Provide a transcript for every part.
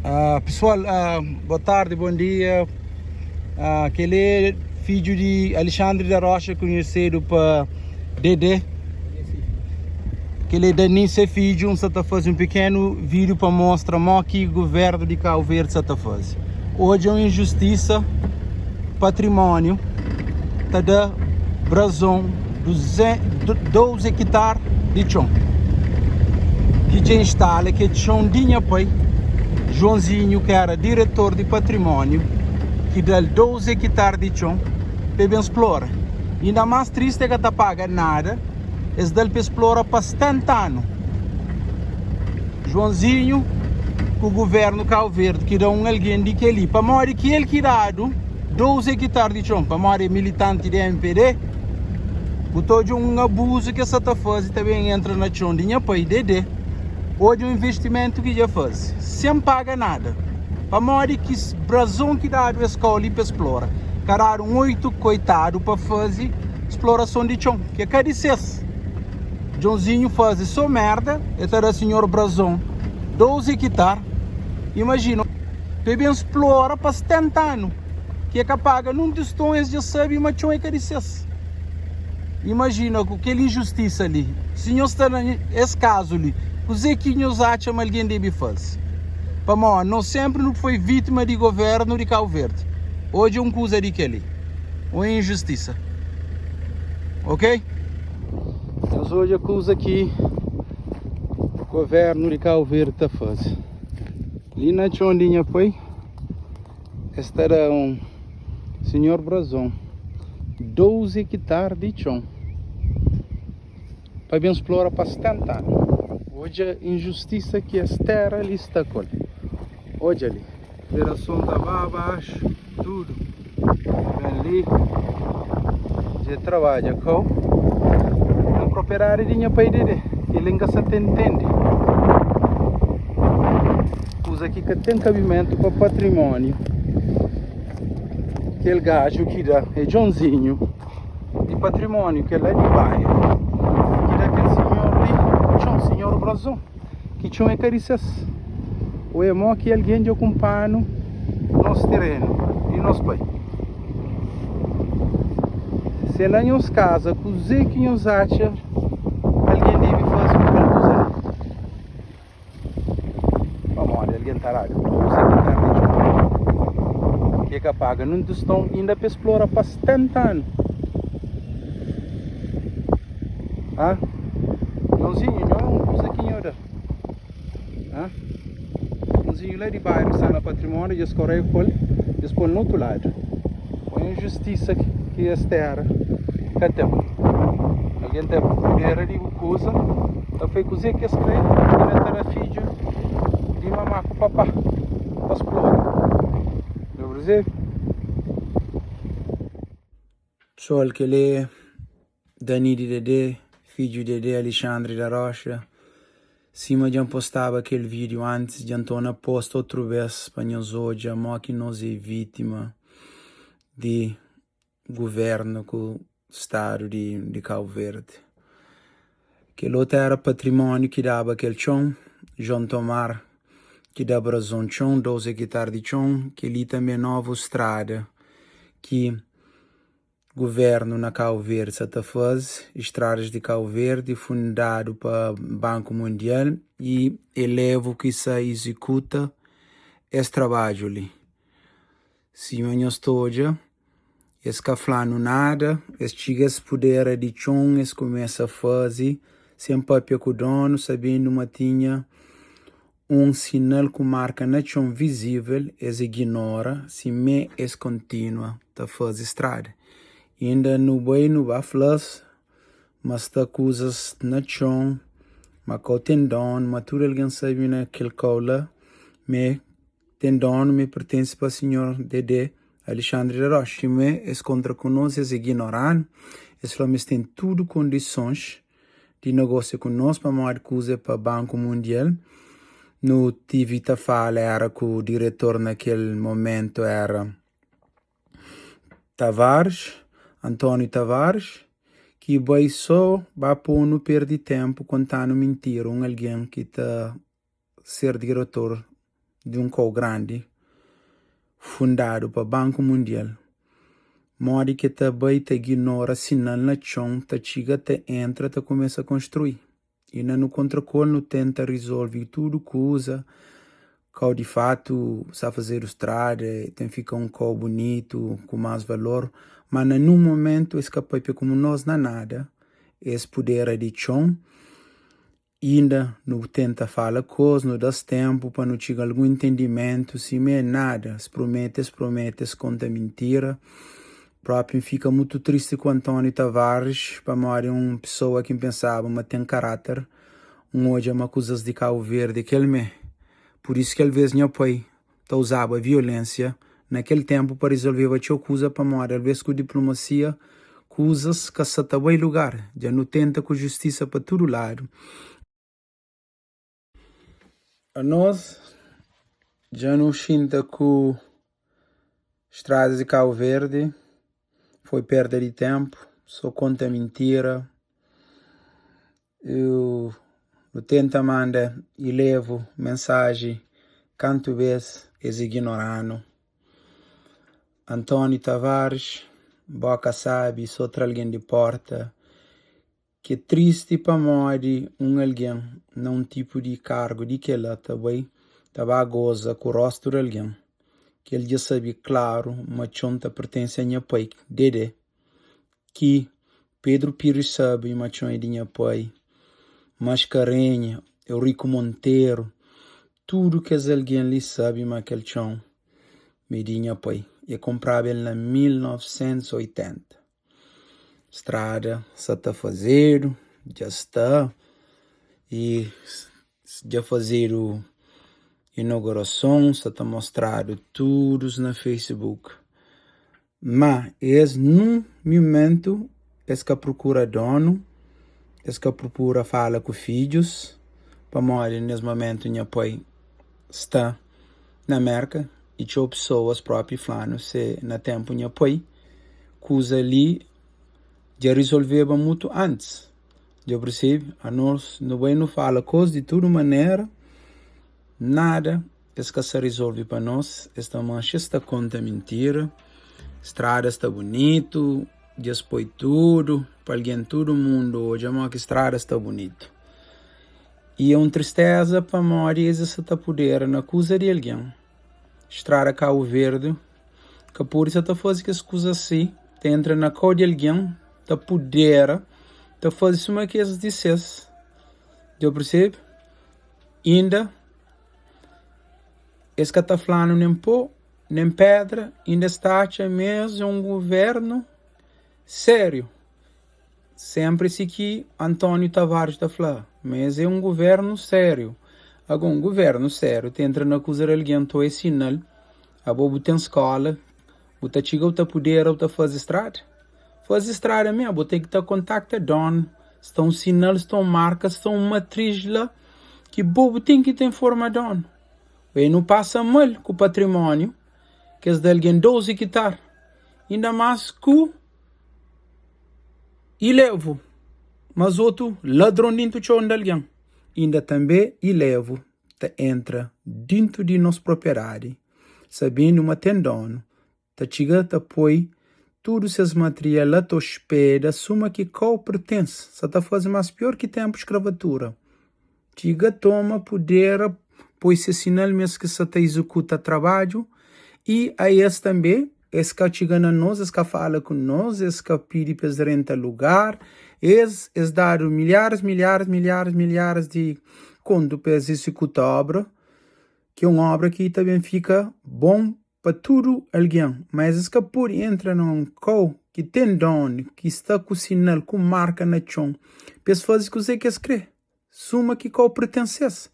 Ah, pessoal, ah, boa tarde, bom dia. Ah, kel é fidju di Alexandre da Rocha, conhecido pa Dede. Kel é Dani, se fidju. N sa ta faze un pequeno vídeo pa mostra mo ki governo di Cabo Verde sa ta faze. Odja un injustisa, património ta da brazon 12 hectare di txon ki dja instala ki é txon di nha pai Joãozinho ki era diretor di património ki da-l 12 hectare di txon pa el ben splora. Inda más tristi el ka ta paga nada, es da-l pa el splora pa 70 anu. Joãozinho ku guvernu Kau Verdi ki da un algen di kel-li pamodi ki el ki dadu 12 hectare di txon pamodi é militanti di mpd. Bu ta odja un abuzu ki es sa ta faze ta ben entra na txon di nha pai Dede. Odja un investimentu ki dja faze sen paga nada. Pamodi ki brazon ki dadu es kau li pa splora ka dadu un oitu koitadu pa faze splorason di txon ki é ka di ses. Djonzinhu faze so merda el ta da sinhor brazon 12 ekitar imajina pa el ben splora pa 70 anu. Ki e ka paga nun tiston es dja sabe ma txon e ka di ses. Imajina ku kel injustisa li, si nhos sta na es kazu li, kuze ki nhos atxa ma algen debe faze? Pamó nos senpri nu foi vitima di governu di Kau Verdi. Odja un kuza di kel li, un injustisa. Ok? Nhos odja kuza ki governu di Kau Verdi ta faze. Li na txon di nha pai. Es ta da un Sinhor Brazon 12 ekitar di txon pa ben splora pa 70 anu. Odja injustisa ki es tera li sta ku el. Odja li. Gerason ta ba baxu tudu. Ben li dja trabadja kau na propriedadi di nha pai Dede. Kel-li N ka sa ta intende. Kuza ki ka ten kabimentu pa patrimóniu. Kel gaju ki da é Djonzinhu di patrimóniu kel la di bairu ki da kel sinhor li txon, sinhor Brazon, ki txon é ka di ses. Ô é mó ki algen dja kunpa-nu nos terenu di nos pai. Se na nhos kaza kuzê ki nhos atxa algen debe faze ku kel kuza li? Pamodi algen ta dadu kuza ki ta di txon ki e ka paga nun tiston inda pa e splora pa 70 anu. Ha? Nhonzinhu, nho é un kuza ki nho da. Ha? Nhonzinhu la di bairu sta na patrimóniu, dja es koré ku el, dja es pô-l na otu ladu. Oi injustisa ki es tera ka ten. Algen ta pudera di bu kuza, ta fai kuze ki es kre, inda ta da fidju di mamá ku papá pa splora. Dja bu Pessoal, kel-li é Dani di Dede, fidju di Dede Alexandre da Rocha. Sima dja N postaba kel vídiu antis, dja N torna posta otru bês pa nhos odja mó ki nos é vítima di guvernu ku stadu di Kabu Verdi. Kel otu éra patrimóniu ki daba kel txon, João Tomar ki da brazon txon, 12 ekitar di txon. Kel-li tanbê novu strada ki Guvernu na Kau Verdi sa ta faze Estradas di Kau Verdi fundadu pa Banku Mundial y elevu ki sa izikuta es trabadju li. Sima nhos ta odja, es ka fla-nu nada, es txiga es pudera di txon, es kumesa faze sen papia ku donu, sabendu ma tinha Un sinal ku marka na txon vizível es iginora, simé es kontinua ta faze strada. Inda nu bai nu ba fla-s ma sta kuzas na txon, ma kau ten donu, ma tudu algen sabe na kel kau la me ten donu, me pertense pa sinhor Dede Alexandre da Rocha. Simé es kontra ku nos, es iginora-nu, es fla ma es ten tudu kondisons di negosia ku nos pamodi kuza é pa Banku Mundial. Nu tivi ta fala era ku diretor na kel momentu era Tavares, António Tavares, ki bai so ba ponu perdi tenpu kontanu mintira un algen ki ta ser diretor. di un kau grandi fundadu pa Banku Mundial, modi ki ta bai ta iginora sinal na txon ta txiga ta entra ta kumesa konstrui. I na nu kontra ku el nu tenta rizolve tudu kuza, kau di fatu sa fazedu strada, ten fika un kau bunitu ku más valor, ma na nun momentu es ka papia ku nos na nada, es pudera di txon. Inda nu tenta fala ku es, nu da-s ténpu pa nu txiga algun intendimentu, simé nada. Es promete, es promete, es konta mintira. Própi N fika mutu tristi ku António Tavares pamodi é un pesoa ki N pensaba ma ten karáter. N odja ma kuzas di Kabu Verdi é kel mé. Pur isu ki alvês nha pai ta uzaba violénsia na kel ténpu pa rizolveba txeu kuza pamodi alvês ku diplomasia kuzas ka sa ta bai lugar. Dja nu tenta ku justisa pa tudu ladu. Anos dja nu xinta ku stradas di Kabu Verdi foi perda di ténpu, so konta mintira. Nu tenta manda ilevu mensaji kantu bes es iginora-nu. António Tavares, boka sabi so tra algen di porta, ki é tristi pamodi un algen na un tipu di kargu di kela ta bai ta ba goza ku rostu di algen ki el dja sabe klaru ma txon ta pertense a nha pai Dede. Ki Pedro Pires sabe ma txon é di nha pai, Mascarenha, Eurico Monteiro, tudu kes algen li sabe ma kel txon m'é di nha pai. E kunpraba el na 1980. Strada sa ta fazedu, dja sta i dja fazedu inaugurason, sa ta mostradu tudus na Facebook. Má es nun mumentu es ka prokura dónu, es ka prokura fala ku fidjus, pamodi nes mumentu nha pai sta na Merka i txeu pesoas propi fla-nu se na ténpu nha pai kuza li dja rizolveba mutu antis. Dja persebe? Anos nu bai nu fala kos di tudu manera, nada. Es ka sa rizolve pa nos, es ta manxe, es ta konta mintira. Strada sta bunitu, dja es poi tudu pa algen, tudu mundu odja modi ki strada sta bunitu. I é un tristeza pamodi es sa ta pudera na kuza di algen. Strada Kabu Verdi ka pode sa ta faze kes kuza si, ta entra na kau di algen, ta pudera, ta faze suma ki es di ses. Dja persebe? Inda. Es ka ta fla-nu nen pó, nen pédra, inda es ta atxa ma es é un govérnu sériu. Sénpri si ki António Tavares ta fla, ma es é un govérnu sériu. Agó, un govérnu sériu ta entra na kuza di algen, nton é sinal, abo bu ten skóla, Bu ta txiga bu ta pudera bu ta faze strada? Faze strada mé, bu ten ki ta kontakta donu, sta un sinal, sta un marka, sta un matriz la ki bo bu ten ki ta informa donu. Oi nu pasa mal ku patrimóniu ki es da algen 12 kitar, inda más ku ilevu, mas otu ladron dintu txon di algen. Inda tanbe ilevu ta entra dintu di nos propriedadi sabendu ma ten donu, ta txiga ta poi tudu ses material la ta ospeda suma ki kau pertense, sa ta faze mas pior ki tenpu skravatura. Txiga toma pudera poi ses sinal mes ki sa ta izekuta trabadju i a es tanbe es ka txiga na nos, es ka fala ku nos, es ka pidi pa es renta lugar, es es dadu milharis, milharis, milharis, milharis di kontu pa es izekuta obra. Ki é un óbra ki ta ben fika bon pa tudu algen, má es ka pode entra na un kau ki ten dónu, ki sta ku sinal, ku marka na txon, pa es faze kuzê ki es krê, suma ki kau pertense-s.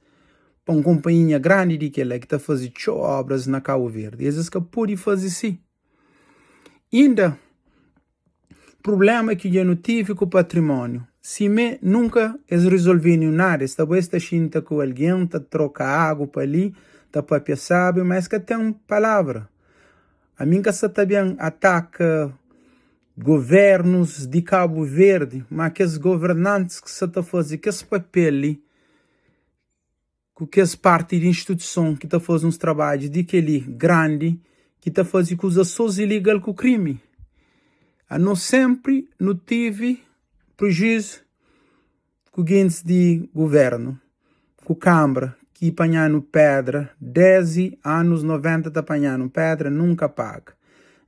Pa un konpanhia grandi di kel-la ki ta faze txeu óbras na Kabu Verdi, es ka pode faze si. Inda. Prubléma ki dja nu tive ku patrimóniu. Simé, nunka es rizolve-nu nada. Es ta bai, es ta xinta ku algen, ta troka agu pa li, ta pâpia sábi, má es ka ten palavra. Ami N ka sta ta ben ataka govérnus di Kabu Verdi, má kes governantis ki sta ta faze kes papel li. Ku kes parti di instituison ki ta faze uns trabadju di kel-li grandi ki ta faze kuzas sos ilegal ku krimi. Anos senpri nu tivi prejuizu ku gentis di guvernu, ku kanbra ki panha-nu pedra desdi anus 90 ta panha-nu pedra nunka paga.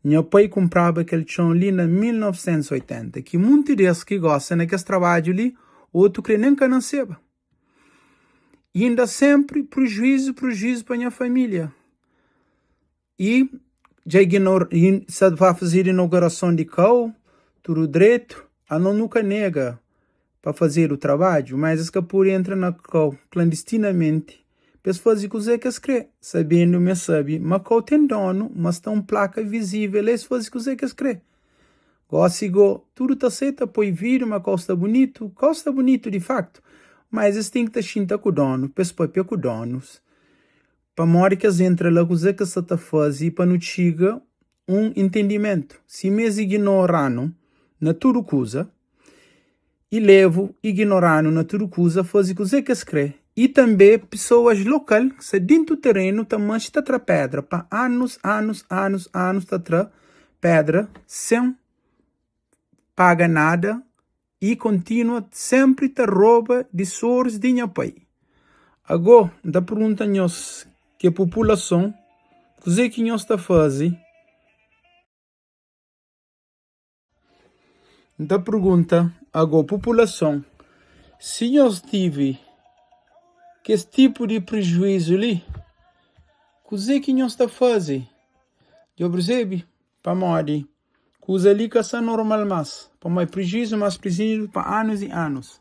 Nha pai kunpraba kel txon li na 1980 ki munti di es ki gosta na kes trabadju li otu kre nen ka naseba. Inda senpri prujuizu, prujuizu pa nha familia. I dja ignor, i sa ba fazedu inaugurason di kau, tudu dretu, anos nu ka nega pa fazedu trabadju, mas es ka pode entra na kau klandistinamenti pa es faze kuzê ki es kre, sabendu ma es sabe ma kau ten donu, ma sta un plaka vizível, es faze kuzê ki es kre. Gósi gó, tudu ta seta poi vídiu ma kau sta bunitu. Kau sta bunitu di faktu, ma es ten ki ta xinta ku donu pa es papia ku donus pamodi ki es entra la, kuzê ki es sta ta faze pa nu txiga un intendimentu. Sima es iginora-nu na tudu kuza i levu iginora-nu na tudu kuza, faze kuzê ki es krê. I tanbê pesoas lokal ki sta dintu terenu ta manxe ta tra pedra pa anus, anus, anus, anus ta tra pedra sen paga nada i kontinua senpri ta roba di soris di nha pai. Agó N ta pergunta nhos ki é populason, kuzê ki nhos ta faze? N ta pergunta ago populason, si nhos tive kes tipu di prejuizu li, kuze ki nhos ta faze? Djo persebe? Pamodi kuza li ka sta normal mas, pamodi prejuizu mas prejuizu pa anus i anus.